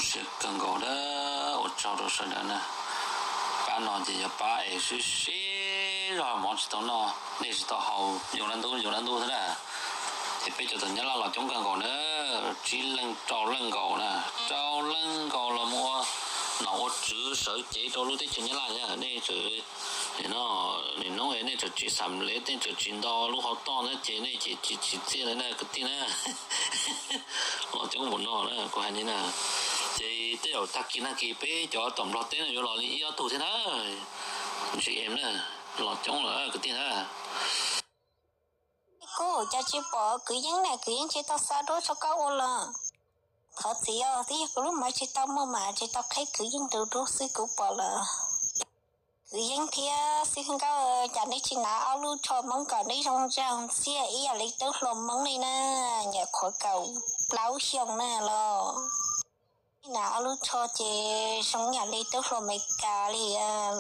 Tseem kawg nkaus na, ua tsaug rau sawv daws na. Pab no ces yog pab es sib sib zog mov tsis tau noj, dej tsis tau haus, yuav dab ntub yuav dab ntub xwb na. Ces peb cov tawm Nyab Laj los coob kawg nkaus na, tsib leej rau leej nkaus na, rau leej nkaus los mus ua nom ua tswv sawv cev rau lub teb chaws Nyab Laj na. Nej tseem, nim no, nim no nej tseem tsis xam lev, nej tseem tsis nto lub hauv toj na ces nej ces tsis tsim txiaj li na kwv tij na. Los coob npaum no na kuv hais li na. Ces tej zaum tag kis nag kis peb cov tom Nplog teb no yuav los li ib ob tug thiab na. Ntsis em na, los coob lawm kwv tij na. Kuv cas tsis pom kwv Yeeb na, kwv Yeeb tsis tau xa duab rau koj ua los? Thov txim os, twb yog kuv lub maiv tsis tau muaj mas tsis tau qheb kwv Yeeb tus duab xwb kuv pom lawm. Kwv Yeeb thiab Xib Nkauj, cas neb tsis hnav ob lub tsho Hmoob kom neb zoo nraug ntxiag ib yam li tub hluas Hmoob li na? Nyuam qhuav kaum plaub xyoo na los neb hnav ob lub tsho ces zoo ib yam li tub hluas Amelikas li,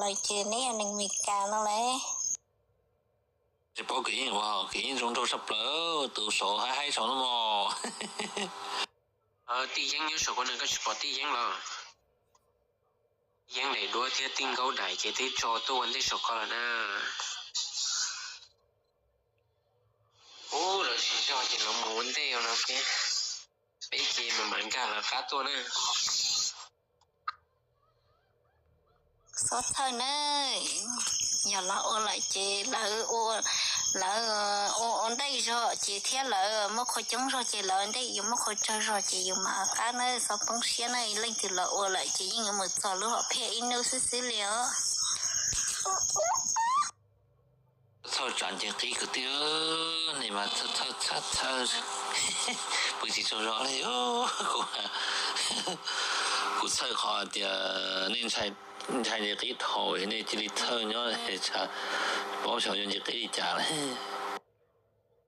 lawv ces neb yog neeg Amelikas no lauj. Tsis paub kwv Yeeb ua, kwv Yeeb zoo nraug tshaj plaws, tus saud haib haib saud no mog. Tij Yeeb nyob saum ko na, koj tsis pom Tij Yeeb los? Yeeb daim duab thiab Tij Nkaub daim ces twb tso tuaj ua ntej saum ko lawm na. Ub, lawv tsis zog ces lawv mus ua ntej no thiab. Peb ces mam mam nkag lawv qab tuaj na. Xob txhawj na, yog lawv ua lawm ces lawv, lawv ua ua ntej zog ces thiab lawv muaj qhua coob zog ces lawv ntej yuav muaj qhua tsawg zog ces yuav mam qab na, xob poob siab na, leej twg los ua lawm ces yeej yuav mus txog lub hom phiaj ib hnub xwb xwb li os. Txhawj tsam nce qib kwv tij, nej mas txhawj txhawj txhawj, pw tsis tsaug zog li. Kuv, kuv txhawj qhov tias nej ntshai nce qib dhau, nej cia li txhawj nyob, paub xyov yuav nce qib li cas lawm.